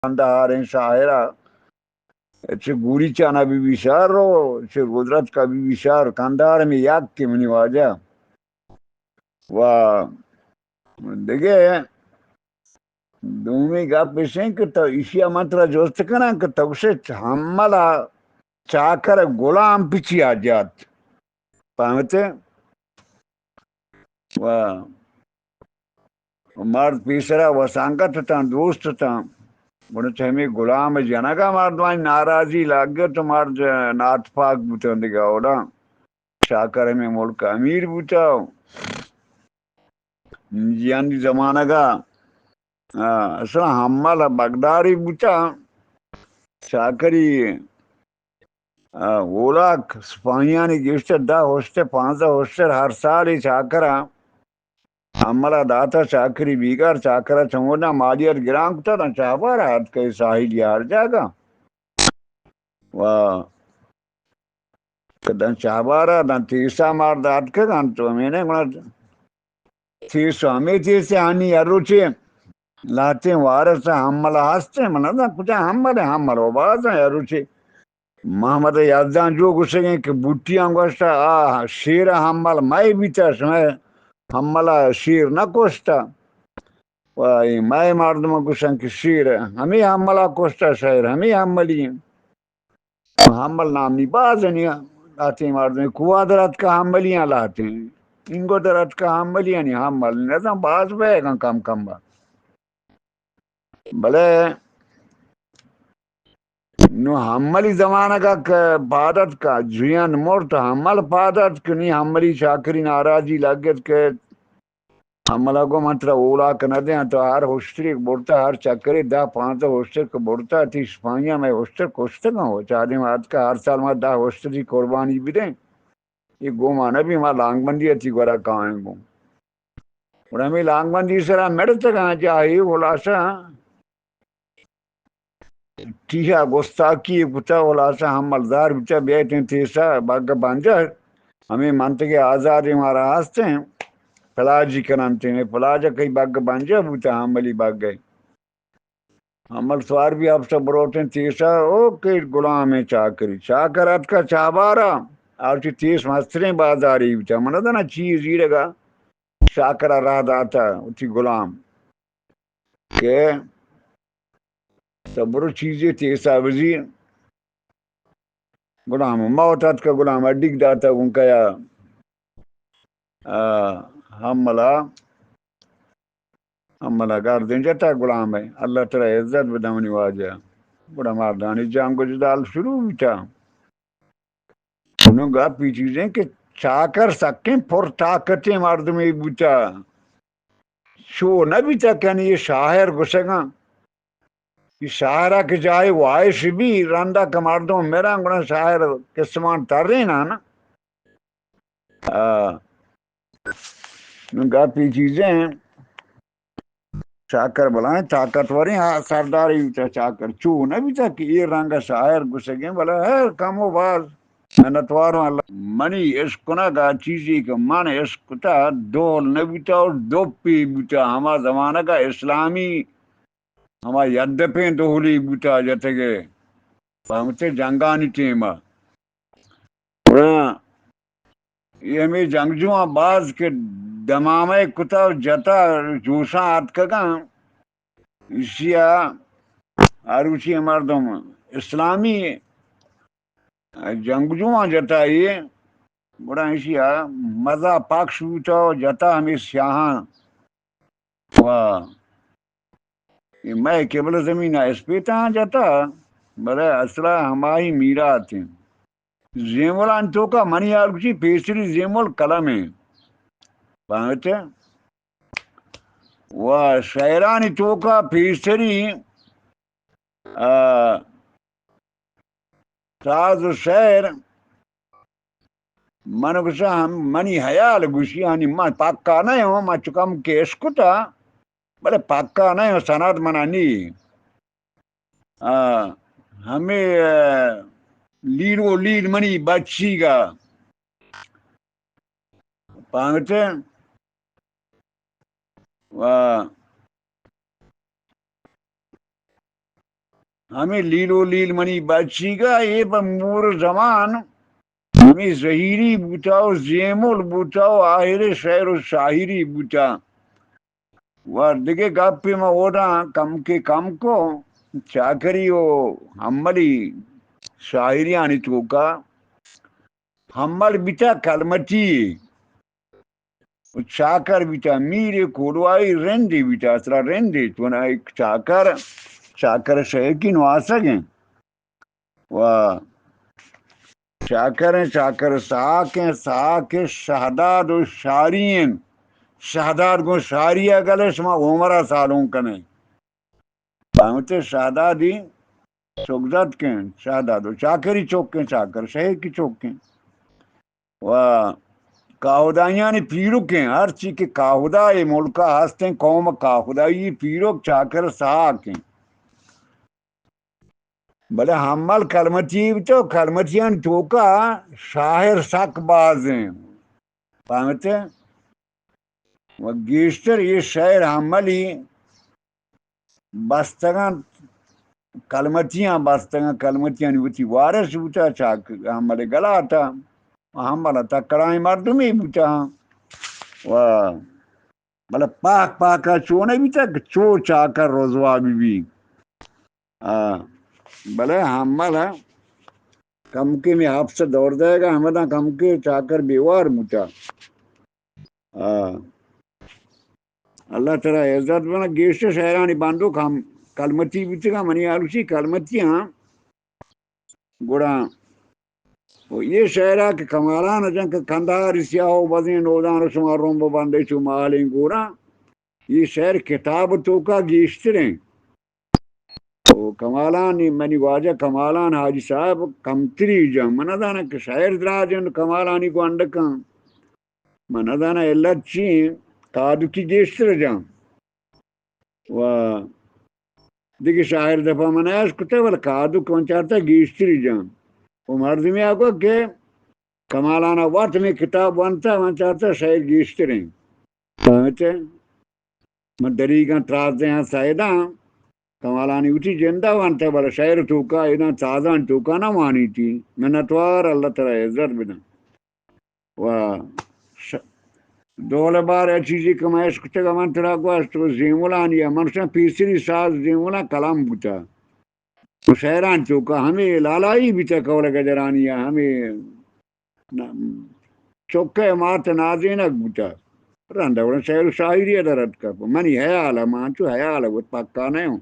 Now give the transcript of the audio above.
کندھاریں شاعرا، چہ گوریچانا بی بی شار رو، چہ گجرات کا بی بی شار، کندھار میں یک کہ منی واجہ۔ و دگہ دومی گپ اش انت کہ تو ایشی ء من ترا جست کناں کہ تو گوشے حمل ء چاکر ء غلام پچی ء جات؟ پہمتے؟ و مرد پیسرا و سنگت اتاں، دوست اتاں، گڑا چہ ہمے غلام جنگا مردمانی ناراضی لگت و مرد ناتپاک بوتاں دگہ اولا۔ چاکر ہمے ملک امیر بوتا۔ جیانی زمانگا، آ، اصلا حمل بگداری بوتا۔ چاکری، آ، اولاک سپاہیانی گیشتر دہ ہشتر، پانزدہ ہشتر ہر سال چاکرا حمل ء داتا۔ چاکری بیگار، چاکر ء چمودا مالیت گران کتا، داں چہبار ء اتکہ ساحلی ہر جاگہ۔ و کہ داں چہبار ء داں تیسا مار داتکگ انت، تو ہمینے گڑا تیس و ہمے تیس آنی ہر روچے لہتیں وارس ء حمل ء ہستیں، من نزاں کجا حمل ء، حمل و باز ء ہر روچے محمد یزدان جو گوشگیں کہ بوٹیاں گوشتہ، آ شیر ء حمل مئے بیتہ، شمئے حمل ء شیر نہ کشتہ۔ و اے مئے مردماں گوشن کہ شیر ہمے حمل ء کشتہ، شیر ہمے حملی انت۔ حمل نامی باز نی، لہتیں مردمے کوہ در اتکہ حملی آں، لہتیں اینگو در اتکہ حملی آں، نی حمل نزاں باز بئیگاں کم کم با۔ بلے نوں حملی زمانگ ء کہ پاد اتکہ، جویان مرت، حمل پاد اتک، نی حملی چاکری ناراضی لگت کہ حمل ء گوں من ترا اولاک نہ دیاں، تو ہر ہشتریک برتہ، ہر چکرے دہ پانزدہ ہشتر کہ برتہ، تئی سپاہیاں مئے ہشتر کشتگاں، و چادیں ما اتکہ ہر سال ما دہ ہشتری قربانی بدیں، اے گوں ما نہ بی، ما لانگ بندی ء تئی گورا کائیں گوں۔ گڑا ہمے لانگ بندی سرا مڑتگاں جاہے، خلاصہ ٹیہا گستاکی کتا، خلاصہ حملدار بوتا، بیایتیں تیسا بگ بنجہ، ہمے منطقہ آزادی مارا ہستیں، پلاجی کننتیں، پلاجا کئی بگ بنجہ بوتا، حملی بگ ء۔ حمل سوار بی ہفسہ بروتیں تیسا، او کہ غلامیں چاکری۔ چاکر اتکا چابارا، آرچی تیس مستریں بازاری بوتا، من دنا چیز زیرگا۔ چاکر ء راہ داتہ وتی غلام کہ تو برو چیزے تیسا بزیر۔ غلام موت اتکہ، غلام ء ڈیک داتہ گوں کیا، آ، حمل ء، حمل ء گردیں جتہ غلام ء، اللہ ترا عزت بدہ منی واجہ۔ گڑا مردانی جنگ و جدال شروع بوتہ۔ نوں گپ ای چیزیں کہ چاکر سکیں پر طاقتیں مردمے بوتا۔ چو نہ بیتا کہ نی اے شاعر گوشگاں۔ اے شاعرا کہ جاہے واہش بی، رندا کہ مردم مراں، گڑا شاعر قسمان تریناں نا۔ آ، نوں گپ ای چیزیں۔ چاکر بلائیں طاقتوریں آ سردارے بوتا، چاکر چو نہ بوتا کہ اے رنگ ء شاعر گوشگیں، بلے ہر کم و باز منتواروں اللہ۔ منی عشق کنگ ء چیزے کہ من عشق کتا ڈول نہ بوتا و ڈپے بوتا، ہما زمانگ ء اسلامی ہما یدپیں ڈولے بوتا جتگے، پہ ہمتے جنگانی ٹیم ء۔ گڑا اے ہمے جنگجواں باز کہ دمامہ کتا و جتا جوشاں آتکگاں، ایشی ء آروچی مردم اسلامی جنگجواں جتا اے، گڑا ایشی ء مزہ پکش بوتا و جتا ہمے سیاہاں و اے مئے قبلہ زمین ء اسپیتاں جتا، بلے اصلا ہمائی میرات انت۔ زیملانی توکا منی حال گوشی پیسری زیمل قلم انت۔ فہمتے؟ و شعرانی توکا پیسری، آ، ساز و شعر من گوشاں، ہم منی حیال گوشی، یعنی من پکا نہ ہوں، من چکم کہ اشکتا، بلے پکا نہ ہوں، سند منا نی۔ آ، ہمے، آ، لیل و لیل منی بچیگا۔ پانگتے؟ و ہمے لیل و لیل منی بچیگا، اے پہ مور زمان ہمے زہیری بوتا و زیمل بوتا و آہر شعر و شاعری بوتا۔ و دگہ گپے ما اودا کمکے کم کو، چاکری و ہملی شاعریانی توکا ہمل بیتا کلمتی و چاکر بیتا، میر کولوائی رندے بیتا، اصلا رندے تو نا، ایک چاکر، چاکر شہر کی نواسگ ہیں۔ و چاکر ہیں، چاکر ساک ہیں، ساک شہداد و شاری ہیں۔ شہداد گوں شاری گلے شما عمرہ سالون کنے۔ پہمتے شہدادی چک زتکیں، شہداد و چاکری چکیں، چاکر شہر کی چکیں۔ و کاہدائیانی پیرکیں، ہر چی کہ کاہدائے ملکا ہستیں، قوم کاہدائی پیرک چاکر ساکیں۔ بلے ہمل کلمتی تو کلمتیان توکا شاعر سک بازیں۔ پہمتے؟ و گیشتر یہ شعر ہملی بستگاں، کلمتیاں بستگاں، کلمتیانی وتی وارث بوتا، چاک ہمل گلاتا، ہمل تکڑائیں مردمی بوتا۔ و بلے پاک پاکا چو نہ بیتا کہ چو چاکر رسوا بی بی۔ آ، بلے ہمل کمکے میں ہفت سے دور دے گا، ہمداں کمکے چاکر بیوار بوتا۔ آ، اللہ ترا عزت بنا، گیشتر شعرانی بندوک ہم کلمتی بیتگا، منی آلوسی کلمتی ہاں۔ گڑا و یہ شعرا کہ کمالان جن کہ کندھاری سیاہ و بزیں نودان و شما روم و بندے چو مالیں گوراں، یہ شعر کتاب توکا گیشتریں۔ و کمالانی، منی واجہ کمالان حاجی صاحب کمتری جن، من نہ زاناں کہ شعر دراجن کمالانی گونڈکاں۔ من نہ زاناں علت چی ایں، کادکی گیشتر جان۔ و دگہ شاعر دپا من اش کتے، بلے کادک من چارتا گیشتری جان۔ و مردمی آ گو کہ کمالانا وت میں کتاب وانتا، من چارتا شعر گیشتریں۔ فہمتے؟ من دریگاں ترازدہاں سیداں، کمالانی وتی جندا وانتا، بلے شعر توکا، اداں سازان توکا نہ وانیتی۔ منتوار، اللہ ترا عزت بدن۔ و ش-، دولہ بار ء چیزے کہ من اشکتگ ء من ترا گوشت، و زیملانی ء من شاں پیسری ساز زیملاں کلام بوتا۔ و شعران چوکا ہمے لالائی بیتا، کول گجرانی ء ہمے ن-، چکہ مات نازینک بوتا۔ رند ء گڑا شعر و شاعری ء در اتکا۔ منی حیال ء، من چو حیال ء وت پکا نہ اوں۔